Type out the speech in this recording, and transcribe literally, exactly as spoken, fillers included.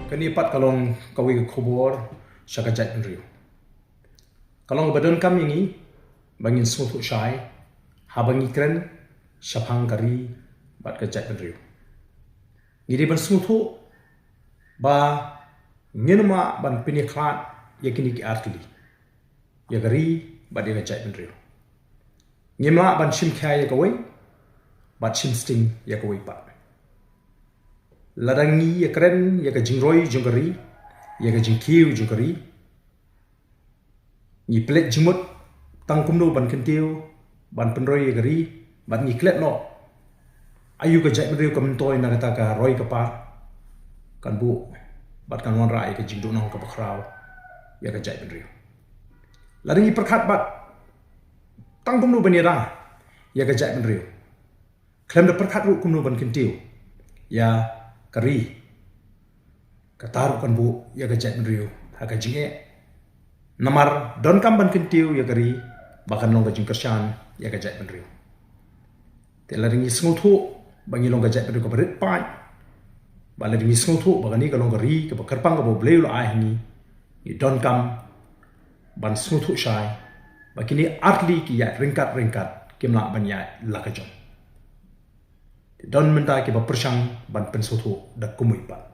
Kane pat ka long kawei ka khubor sha ka jaitbynriew. Ka long kaba donkam ïa ngi ba ngin sngewthuh shai haba ngi kren shaphang ka ri bad ka jaitbynriew. Ngi dei ban sngewthuh ba ngim lah ban pynïakhlad ïa kine ki artylli, ïa ka ri bad ïa ka jaitbynriew. Ngim lah ban shim khia ïa kawei bad shim sting ïa kawei pat. Lada ngi ïakren ïa ka jingroi jong ka ri, ïa ka jingkiew jong ka ri, ngi pynleit jingmut tang kumno ban kyntiew, ban pynroi ïa ka ri, bad ngi klet noh aïu ka jaitbynriew ka myntoi na kata ka roi ka par, kan buh bad kan wanrah ïa ka jingduhnong kaba khraw ïa ka jaitbynriew. Lada ngi pyrkhat bad tang kumno ban ïada ïa ka jaitbynriew, khlem da pyrkhat ruh kumno ban kyntiew ïa ka ri, kata ruh kan buh ïa ka jaitbynriew ha ka jingeh. Namar donkam ban kyntiew ïa ka ri ba kan long ka jingkyrshan ïa ka jaitbynriew. Te lada ngi sngewthuh ba ngi long ka jaitbynriew kaba rit paid, ba lada ngi sngewthuh ba kane ka long ka ri kaba kyrpang kaba U Blei u la ai ha ngi, ngi donkam ban sngewthuh shai ba kine artylli ki ïaid ryngkat ryngkat, kim lah ban ïaid la ka jong. Te don mynta kiba pyrshang ban pynsngewthuh da kumwei pat.